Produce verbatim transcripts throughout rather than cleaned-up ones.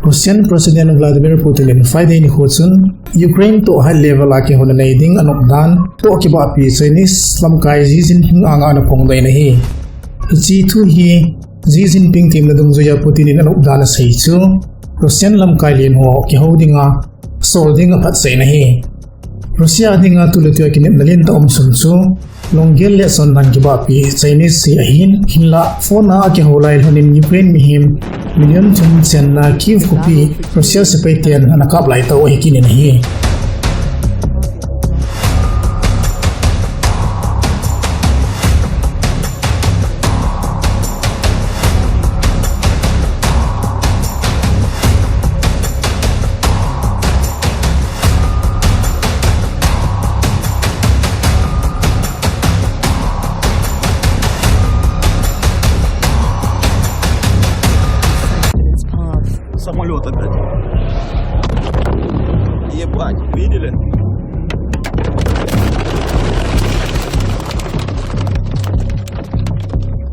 Russian President Vladimir Putin in Friday nikho chun Ukraine toh high level a kihouna nei ding anop dan toh kibahpi Chinese lamkai Xi Jinping anga ana phongdoh in ahi. Hiche thu hi Xi Jinping temna dungjuiya Putin in anop dan asei chu Russian lamkai len ho kihou dinga sol ding aphatsah in ahi. Russia dinga tuletua kinepna lentah um sun chu lunggel le sondan kibahpi Chinese hi ahin, hinlah phone a akihou lai lhonin Ukraine mihem million thum chenna Kyiv khopi Russia sepai ten ana kap lai tah u ahi kit in ahi. Самолет опять. Ебать, видели?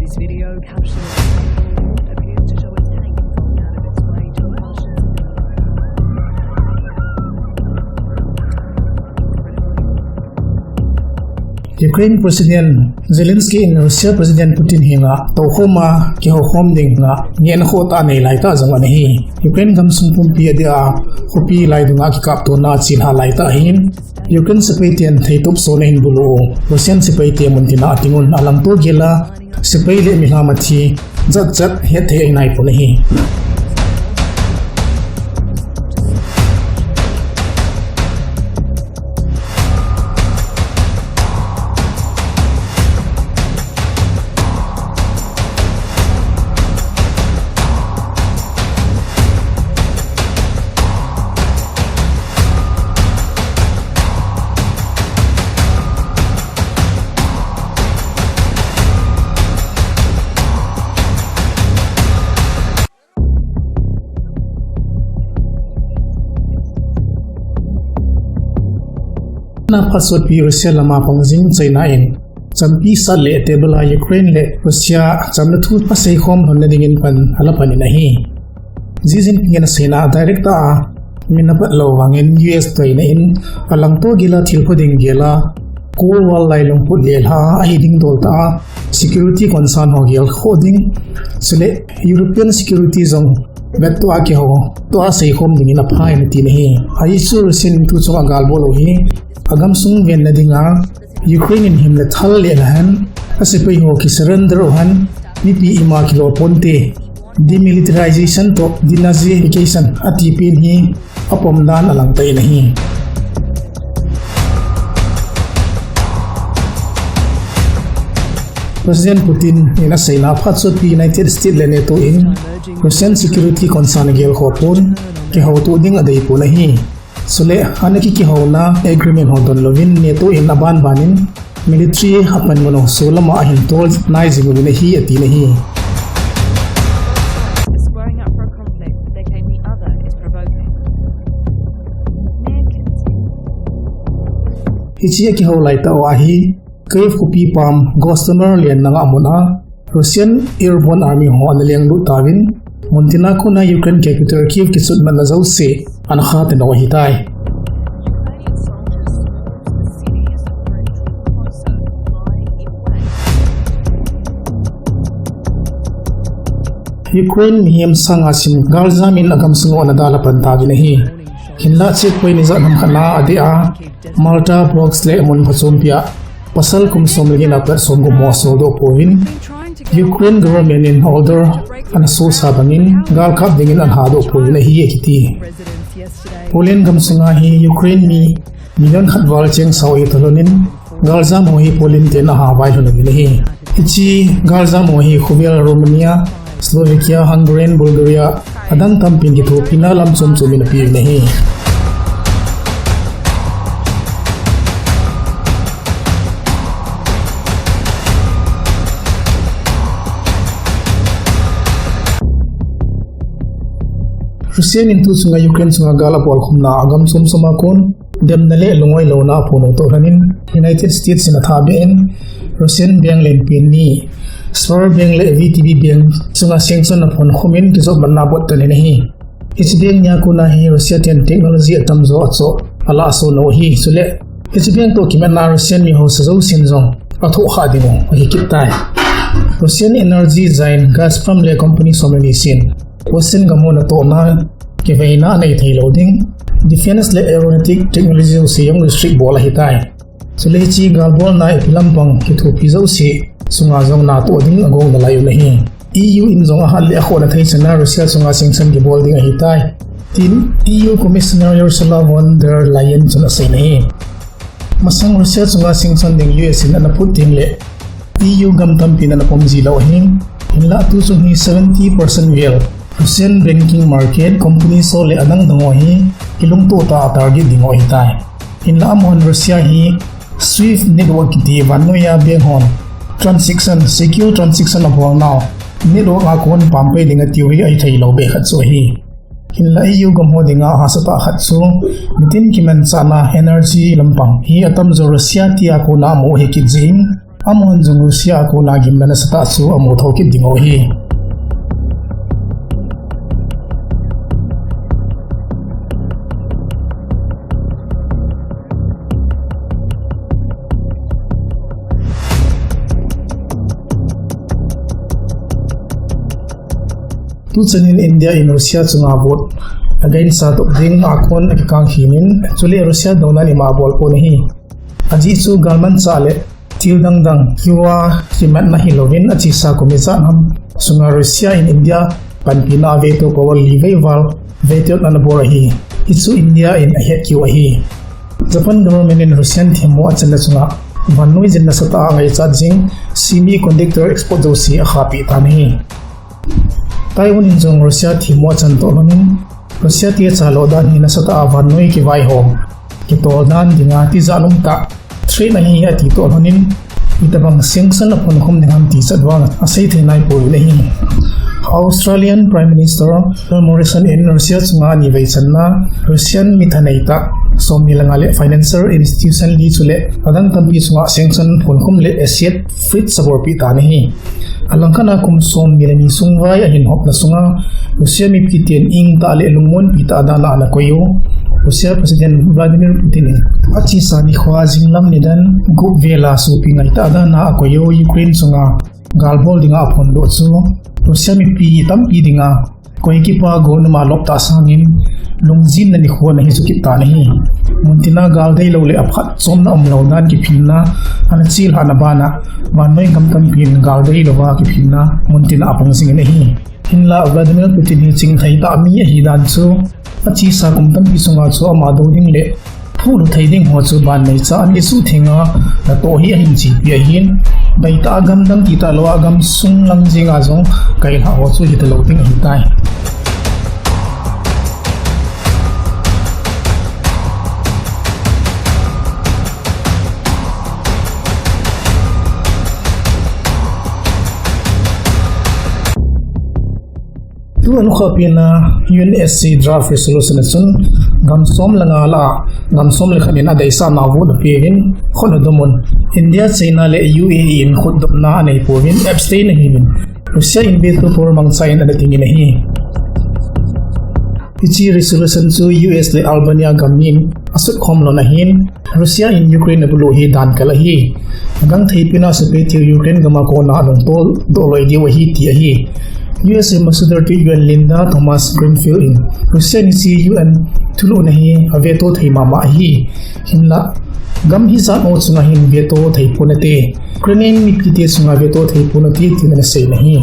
This video caption appears to show a tank falling out of its way to a Russian. Ukraine President Zelensky in Russia President Putin henga toukhoma kihoukhom dinga ngehna khoh tah anei laitah jong ana hi. Ukraine gamsung pumpi adia khopi lai dunga kikaptona achelha laitah ahin, Ukraine sepai ten theitop sona ahin bulu u Russian sepai te muntina atingun alangto gela sepai le mihem athi jat jat hetthei ahi naipon ahi. Na phatsotpi Russia lama pang jing China in champi sat le table a Ukraine le Russia chamna thu aseikhom lhonna dingin pan ala pan in ahi. Xi Jinping in aseina direct a min apat lou vangin U S toina in alangto gela thilpha ding gela Cold War lailung put lelha ahi ding dol tah a security concern ho gel khoh ding chule European security jong vettoh a kihou toh a seikhom dingin apha in ati in ahi. Ahi chu Russia in tu chunga gal bol u hi agamsung venna dinga Ukraine in himle thal le nahen asepai ho kisurrender u hen mipi ima kilo ponte demilitarization toh denazification ati pen hi apom dan alangtai in ahi. President Putin in aseina phatsotpi United States le NATO in Russian security concern agelkhoh pon kihoutoh ding adeipon ahi. Chule ana kikihouna agreement ho donlouvin NATO in abanbanin military apanmun u solama ahin tol nai jing uvin ahi ati in ahi. Squaring up for a conflict that became the other is provoking. Hiche akihou laitah u ahi Kyiv khopi pam Gostomel lenna ngahmun a Russian Airborne Army ho ana lenglut tauvin, muntina kona Ukraine capital Kyiv kichotmatna jouse ana kha teno ahitai. Ukraine mihem sang nga sim galjam in agamsung u ana dalha pan tauvin ahi. Hinlah checkpoint ijat ham khat na adeh a Malta, Brest le mun phachompia pasal kum som le get a pat som gup ho asoldoh pouvin, Ukraine government in order ana sosa bangin galkap dingin ana hadoh pouvin ahi akiti. Poland gamsunga hi Ukraine mi million khat val cheng sao eitolhonin galjam ho hi Poland ten aha vailhon uvin ahi. Hiche galjam ho hi khovel Romania, Slovakia, Hungary, Bulgaria, adang tampin kithopina lam chom chom in apeuvin ahi. Russia in tu chunga Ukraine chunga gal abolkhumna agam chom choma kon demna le lungoilouna aphondoh toh lhonin United States in athahbeh in Russian bank lenpen ni Sberbank le V T B Bank chunga sanction aphon khomin kijopmatna abot tan in ahi. Hiche bank nia kona hi Russia ten technology atamjo achoh, alah asoh nau ahi. Chule hiche bank toh kimatna Russian mi haosa jousen jong athoh kha diu ahi kit tai. Russian energy giant Gazprom le company somle nisin Western gam ho natohna kiveina anei thei lou ding, defense le aeronautic technology jouse jong restrict bol ahitai. Chule hiche galbolna ipi lampang kithopi jouse chunga jong natoh ding agong nalai u ahi. E U in jong ahat le akhohna thei chana Russia chunga sanction kibol ding ahitai, tin E U Commissioner Ursula von der Leyen chun asei ahi. Masang Russia chunga sanction ding U S in ana phut ding le E U gam tampin ana pom ji lou ahi. Hinlah tuchung hi seventy percent vel Russian banking market, company ho le adang dang ho hi kilungtoh tah a target ding ho ahitai. Hinlah amahon Russia hi SWIFT network kiti vannoiya bank hon transaction, secure transaction abolnau network a kon pampai ding atiu hi ahithei lou be khat chu ahi. Hinlah E U gam ho dinga hahsatah khat chu mitin kimanchahna energy lampang hi atamjo Russia tia kona amu ahi kit jeh in, amahon jong Russia a kona gimna nasatah chu amu thou kit ding u ahi. Tuchan in India in Russia chunga vote against a toh ding a kon akikang khin in, chule Russia douna in ima abol pon ahi. Ajeh chu galmanchah le thil dang dang kihou a kimatna hilouvin achesa kum ijat ham sunga Russia in India panpina a veto power li vei val veto ana bol ahi. Hichu India in ahet kit u ahi. Japan government in Russian themmo achanna chunga vannoi jin nasatah a angaichat jing semiconductor export jouse akhahpeh tan ahi. Taiwan in jong Russia themmo achan toh lhonin, Russia tia chaloh dan hi nasatah a vannoi kivaihom, kitol dan dinga tijat umtah threat ahi ati toh lhonin, itobang sanction aphunkhum ding ham ti chat vang asei thei naipoi ahi. Australian Prime Minister Scott Morrison in Russia chunga anivei channa Russian mi thanei tah somni le nga le financial institution li chule adang tampi chunga sanction phunkhum le asset freeze abolpeh tan ahi. Alangkhat a kum somni le ni sung vai ahin hopna sunga Russia mipiten ingtah le lungmonpi tah dan a ana koi u Russia President Vladimir Putin in achesa nikho jinglam nidan gup vel a sopi ngai tah dan a akoi u Ukraine chunga gal bol dinga aphondoh chu Russia mipi tampi dinga koi kipa golnung a lop tah sangin lungjinna nikho ana hi chu kit tan ahi. Muntina gal deilou le aphatchomna umlou dan kiphinna ana chelhahna bana vannoi gam tampin gal deilouva kiphinna muntina apung jingin ahi. Hinlah Vladimir Putin hi chingthei tah mi ahi dan chu achesa kum tampi sunga chu ama dou ding le phuhlhu thei ding ho chu ban neicha a nisuh thenga natoh hi ahin chepi ahin, deitah a gamdang ti talou a gamsung lam jenga jong kailhah ho chu hitalou ding ahitai. Tu anukhahpina U N S C draft resolution a chun gam som le nga lah a gam som le khat in adeisahna vote apeuvin khut adomun, India, China le U A E in khutdopna aneipouvin abstain ahiuvin, Russia in veto power mangcha in ana dingin ahi. Hiche resolution chu U S le Albania gam ni in asutkhom lhon ahin, Russia in Ukraine abulu hi dan kal ahi. Agangthei pena sepai thei Ukraine gam a kona alungtol doh loi diu ahi ti ahi. U S Ambassador to U N Linda Thomas-Greenfield in Russia in hiche U N thulhuhna hi aveto thei mama ahi. Hinlah gam hijat ho chunga hin veto thei ponate, Ukrainian mipite chunga veto thei ponate tin ana sei ahi.